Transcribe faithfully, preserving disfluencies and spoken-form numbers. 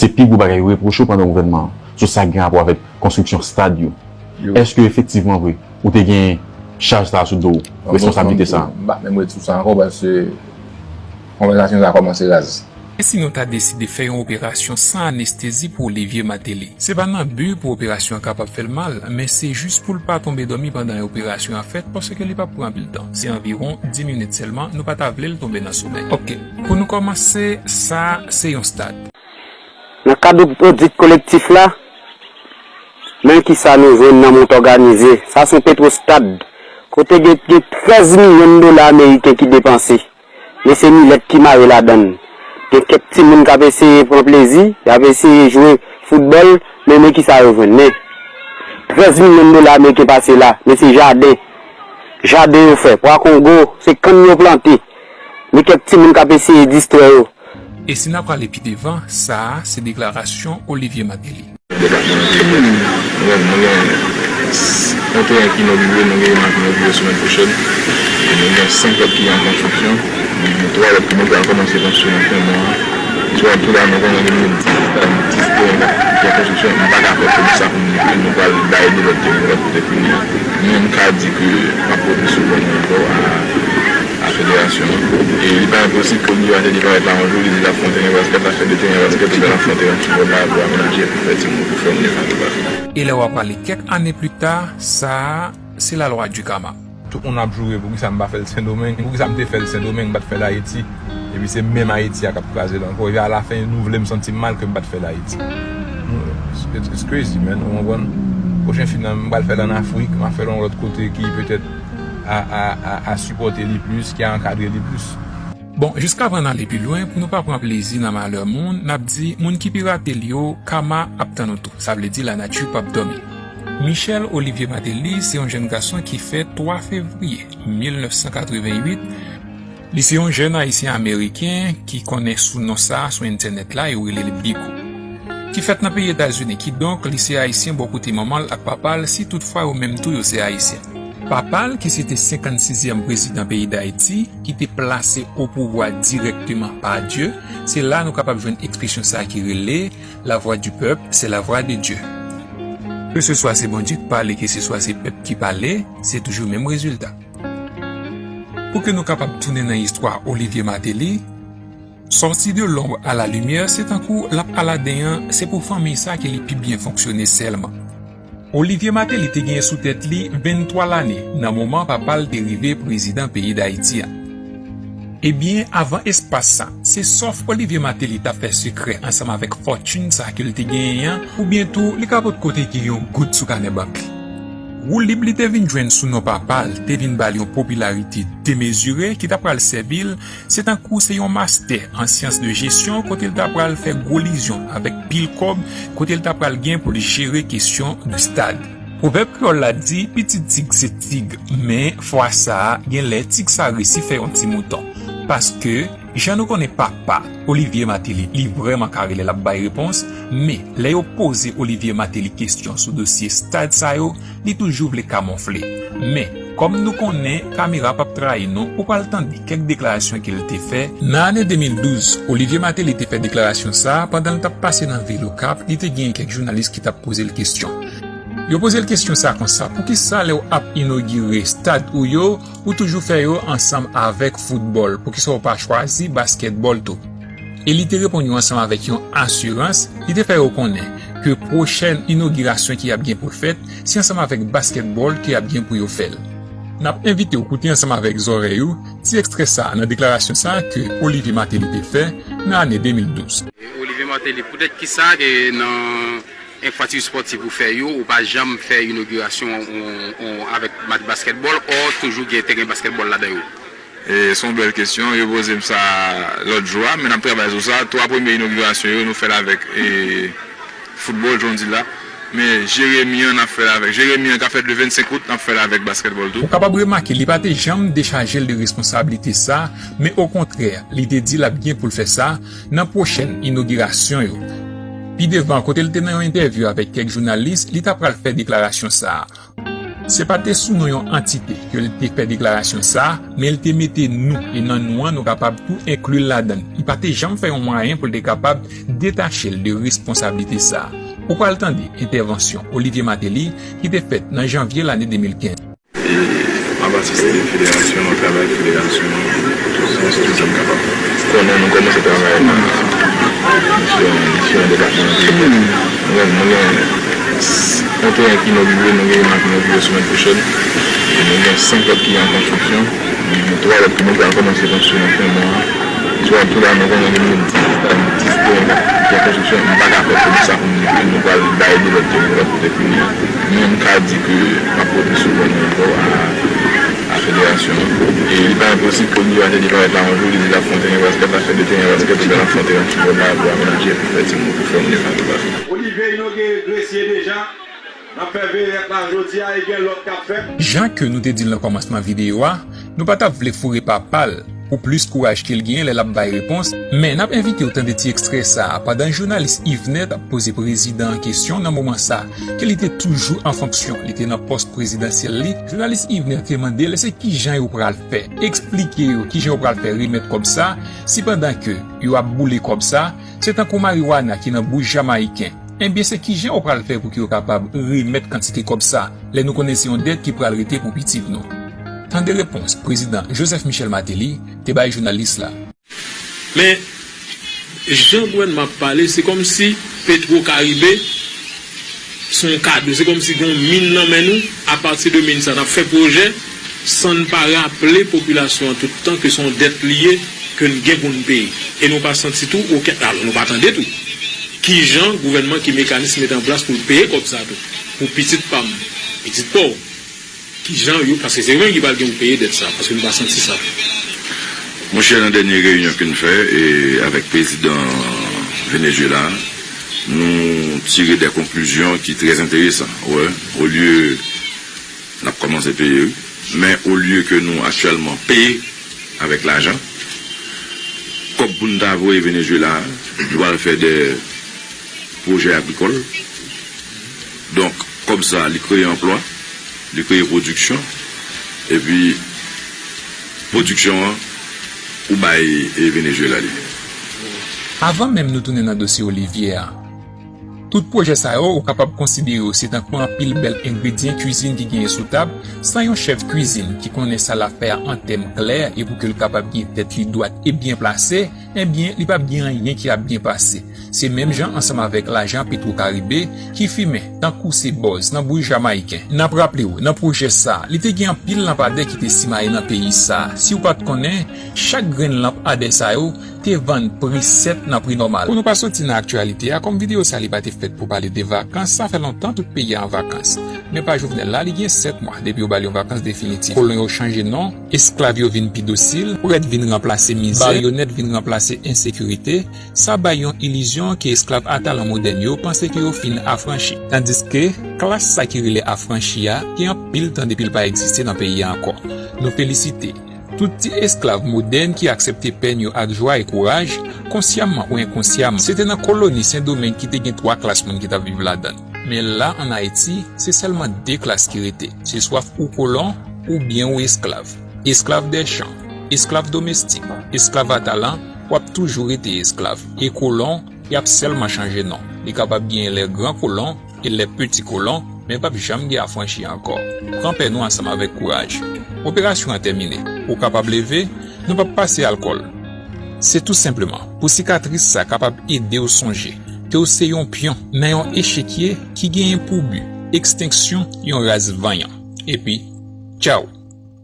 Se pi gwo bagay yo repwoche w pandan gouvènman an, sou sa k gen rapò avèk konstriksyon stad yo. Yo. Èske efektivman vre, ou te gen chaj sa a sou do w, responsablite sa a? M pa menm ret sou sa ankò, paske konvèsasyon sa a kòmanse raz. E si nou ta deside fè yon operasyon san anestezi pou Olivier Martelly? Se pa nan bi pou operasyon an kapab fè l mal, men se jis pou l pa tonbe dòmi pandan operasyon an ap fèt, paske li p ap pran anpil tan. Se anviwon dis minit sèlman, nou pa ta vle l tonbe nan somèy. Oke, pou nou kòmanse, sa a se yon stad. Nan kad odit kolektif la, men kisa nou jwenn nan Mont Organisé. Sa se yon petrostad, kote gen, gen trèz milyon dola ameriken ki depanse. Men se milèt ki mare ladan l. Gen kèk timoun k ap eseye pran plezi, y ap eseye jwe foutbòl, men men kisa yo jwenn. Men trèz milyon dola ameriken pase la, men se jaden. Jaden yo fè. Pwa kongo, se kann yo plante. Men kèk timoun k ap eseye distrè yo. E si n ap prale pi devan, sa a se deklarasyon Olivier Martelly. Depatman nan peyi a. Nou gen, nou gen s-, yon teren ki inogire, nou gen imaj inogire semèn pwochèn. E nou gen senk lòt ki an konstriksyon. Nou gen twa lòt ki nou pral kòmanse konstwi nan fen mwa a. Sou tou la, nou konnen gen dis, dis teren ki an konstriksyon. M pa ka fè pwomès sa pou m di ke nou pral bay de lòt teren lòt kote pou li. Men m ka di ke m ap pote sou bon ankò a a federasyon an. E li pa enposib ke Olivier Martelly parèt la yon jou, li di l ap fè yon teren baskèt, l ap fè de teren baskèt, epi l ap fè yon teren foutbòl la, pou amenaje, pou fè timoun, pou fè moun yo ka jwe baskèt. E lè w ap prale kèk ane pli ta, sa a, se la loi du karma. Tout moun ap joure, poukisa m pa fè l Sendomeng, poukisa m te fè l Sendomeng, m pa t fè l Ayiti. Epi se menm Ayiti a k ap kraze l ankò. Epi alafen, nou vle m santi m mal ke m pa t fè l Ayiti. It's, it's crazy, man. Ou konprann? Pwochen fim nan, m pral fè l ann Afrik, m ap fè l yon lòt kote ki petèt a, a, a, a sipòte li plis, ki a ankadre li plis. Bon, jiskavan n ale pi lwen, pou nou pa pran plezi nan malè moun, n ap di moun ki pirate l yo, kama ap tann ou tou. Sa vle di lanati p ap dòmi. Michel Olivier Martelly se yon jèn gason ki fèt twa fevriye mil nèf san katrevenn uit. Li se yon jèn ayisyen ameriken ki konnen sou non sa a sou entènèt la, yo rele l Bigo. Ki fèt nan peyi Etazini, kidonk li se ayisyen bò kote manman l ak papa l, si toutfwa yo menm tou yo se ayisyen. Papa l, ki se te senkann sizyèm prezidan peyi Dayiti, ki te plase o pouvwa dirèkteman pa Dye, se la nou kapab jwenn ekspresyon sa a ki rele, la voix du peuple, c'est la voix de Dieu. Keseswa se Bondye k pale, keseswa se pèp ki pale, se toujou menm rezilta. Pou ke nou kapab tounen nan istwa Olivier Martelly, sortir de l'ombre à la lumière, se tankou l ap Aladen an, se pou fanmiy sa ke li pi byen fonksyone sèlman. Olivier Martelly te genyen sou tèt li venntwa lane nan moman papa l te rive prezidan peyi Dayiti a. Ebyen, avan espas sa, se sòf Olivier Martelly t ap fè sekrè ansanm avèk fòtin sa ke l te genyen an, oubyen tou li ka potko te gen yon goud sou kanè bank li. Woulib li te vin jwenn sou non papa l te vin ba l yon popilarite demezire ki ta pral sèvi l, se tankou se yon mastè an syans de jesyon kote l ta pral fè gwo lizyon avèk pil kòb, kote l ta pral gen pou l jere kesyon de stad. Pwovèb kreyòl la di, pitit tig se tig, men fwa sa a, gen lè tig sa resi fè yon ti mouton. Paske, jan nou konnen papa Olivier Martelly, li vrèman kare lè l ap bay repons, men lè yo poze Olivier Martelly kesyon sou dosye stad sa yo, li toujou vle kamonfle. Men, kòm nou konnen, kamera p ap trayi nou, ou pral tande kèk deklarasyon ke l te fè. Nan ane de mil douz, Olivier Martelly te fè deklarasyon sa a pandan l t ap pase nan vil Okap, li te gen kèk jounalis ki t ap poze l kesyon. Yo poze l kesyon sa konsa, poukisa lè w ap inogire stad ou yo, ou toujou fè yo ansanm avèk foutbòl? Poukisa w pa chwazi baskètbòl tou? E li te reponn yo ansanm avèk yon asirans, li te fè yo konnen ke pwochèn inogirasyon ki ap gen pou l fèt, se ansanm avèk baskètbòl ke y ap gen pou yo fè l. N ap envite w koute ansanm avèk zòrèy ou ti ekstrè sa a nan deklarasyon sa a ke Olivier Martelly te fè nan ane de mil douz. Olivier Martelly, poutèt kisa ke nan enfrastrikti spòtif ou fè yo, ou pa janm fè inogirasyon on, on, avèk match baskètbòl, ò toujou gen teren baskètbòl ladan yo? E, se yon bèl kesyon, yo poze m sa lòt jou a, men n ap travay sou sa. Twa premye inogirasyon yo, nou fè l avèk, e, foutbòl, jan w di la. Men Jeremi an, n ap fè l avèk Jeremi an, k ap fèt le vennsenk out, n ap fè l avèk baskètbòl tou. Ou kapab remake, li pa te janm dechaje l de responsablite sa, men okontrè, li te di l ap gen pou l fè sa nan pwochèn inogirasyon yo. Pi devan, kote l te nan yon entèvyou avèk kèk jounalis, li ta pral fè deklarasyon sa a. Se pa te sou non yon antite ke l te fè deklarasyon sa a, men l te mete nou, e nan nou an, nou kapab tou enkli l ladan l. Li pa te janm fè yon mwayen pou l te kapab detache l de responsablite sa a. Ou pral tande entèvansyon Olivier Martelly ki te fèt nan janvye lane de mil kenz. E m ap asiste federasyon an, travay federasyon an, tout sans, tout jan m kapab. Konnen nou kòmanse travay nan diferan, diferan depatman nan peyi a. Nou gen, nou gen yon teren ki inogire, nou gen yon lòt ki inogire semèn pwochèn. E nou gen senk lòt ki an konstriksyon. Nou gen twa lòt ke nou pral kòmanse konstwi nan fen mwa a. Swa tou la nou konnen gen dis, dis teren ki an konstriksyon, m pa ka fè pwomès sa pou m di ke nou pral bay de lòt teren lòt kote kounye a. Men m ka di ke m ap pote sou kò nou ankò a, a federasyon an. E li pa enposib ke Olivier Martelly parèt la yon jou, li di l ap fè yon teren baskèt, l ap fè de teren baskèt, oubyen l ap fè yon teren foutbòl la pou amenaje, pou fè timoun, pou fè moun yo fè antre baskèt. Olivier inogire Gresye deja. N ap fè veyèt la jodi a e gen lòt k ap fèt. Jan ke nou te di l nan kòmansman videyo a, nou pa t ap vle foure papa l pou plis kouraj ke l genyen lè l ap bay repons, men n ap envite w tande ti ekstrè sa a pandan jounalis Yvener t ap poze prezidan an kesyon nan moman sa a, ke li te toujou an fonksyon, li te nan pòs prezidansyèl li. Jounalis Yvener te mande l se kijan yo pral fè, eksplike yo kijan yo pral fè remèt kòb sa, sipandan ke yo ap boule kòb sa, se tankou mariwana ki nan bouch Jamayiken. Ebyen, se kijan yo pral fè pou ke yo kapab remèt kantite kòb sa, lè nou konnen se yon dèt ki pral rete pou pitit nou? Tande repons Prezidan Joseph Michel Martelly te bay jounalis la. Men, jan gouvènman ap pale, se kòmsi Petro Caribe se yon kado, se kòmsi gen yon min nan men nou, apati de min sa, n ap fè pwojè, san n pa raple popilasyon an tout tan ke se yon dèt li ye, ke n gen pou n peye. E nou pa santi tou okenn, alò, nou pa tande tou kijan gouvènman, ki mekanis mete an plas pou l peye kòb sa tou, pou pitit pa m, pitit pa w, kijan yo, paske se yo menm ki pral gen pou peye dèt sa, paske nou pa santi sa. Monchè, nan dènye reyinyon ke n fè, e, avèk prezidan Venezuela, nou tire de konklizyon ki trè enteresan. Wè, olye n ap kòmanse peye, wi. Men olye ke nou aktyèlman peye avèk lajan, kòb pou n ta voye Venezuela, nou pral fè de pwojè agrikòl. Donk, kòb sa, li kreye anplwa, li kreye pwodiksyon, epi pwodiksyon an, ou bay, e, Venezuela li. Avan menm nou tounen nan dosye Olivier a, tout pwojè sa yo, ou kapab konsidere yo se tankou anpil bèl engredyan kwizin ki genyen sou tab, san yon chèf kwizin ki konnen sa l ap fè a an tèm klè e pou ke l kapab gen tèt li dwat e byen plase, ebyen, li p ap gen anyen ki ap byen pase. Se menm jan ansanm avèk lajan Petro Caribe ki fimen tankou se bòz nan bouch Jamayiken. N ap raple w, nan pwojè sa, li te gen anpil lanpadè ki te simaye nan peyi sa. Si w pa t konnen, chak grenn lanp adè sa yo te vann pri sèt nan pri nòmal. Pou nou pa soti nan aktyalite a, kòm videyo sa li pa te fèt pou pale de vakans, sa fè lontan tout peyi a an vakans. Men pa Jovenel la, li gen sèt mwa depi yo ba l yon vakans definitif. Kolon yo chanje non, esklav yo vin pi dosil, prèt vin ranplase mizè, maryonèt vin ranplase ensekirite, sa bay yon ilizyon ke esklav atalan modèn yo panse ke yo fin afranchi. Tandiske, klas sa ki rele afranchi a, gen anpil tan depi l pa egziste nan peyi a ankò. Nou felisite tout ti esklav modèn ki aksepte pèn yo ak jwa e kouraj, konsyamman ou enkonsyaman. Se te nan koloni Sendomeng ki te gen twa klas moun ki t ap viv ladan l. Men la, ann Ayiti, se sèlman de klas ki rete. Se swa w kolon, oubyen w esklav. Esklav dè chan, esklav domestik, esklav atalan, w ap toujou rete esklav. E kolon, y ap sèlman chanje non. Li kapab genyen lè gran kolon e lè peti kolon, men p ap janm gen afranchi ankò. Pran pè nou ansanm avèk kouraj. Operasyon an tèmine. Ou kapab leve, nou p ap pase alkòl. Se tou senpleman pou sikatris sa kapab ede w sonje ke w se yon pyon nan yon echekye ki genyen pou bi ekstenksyon yon ras vanyan. Epi, tchaw!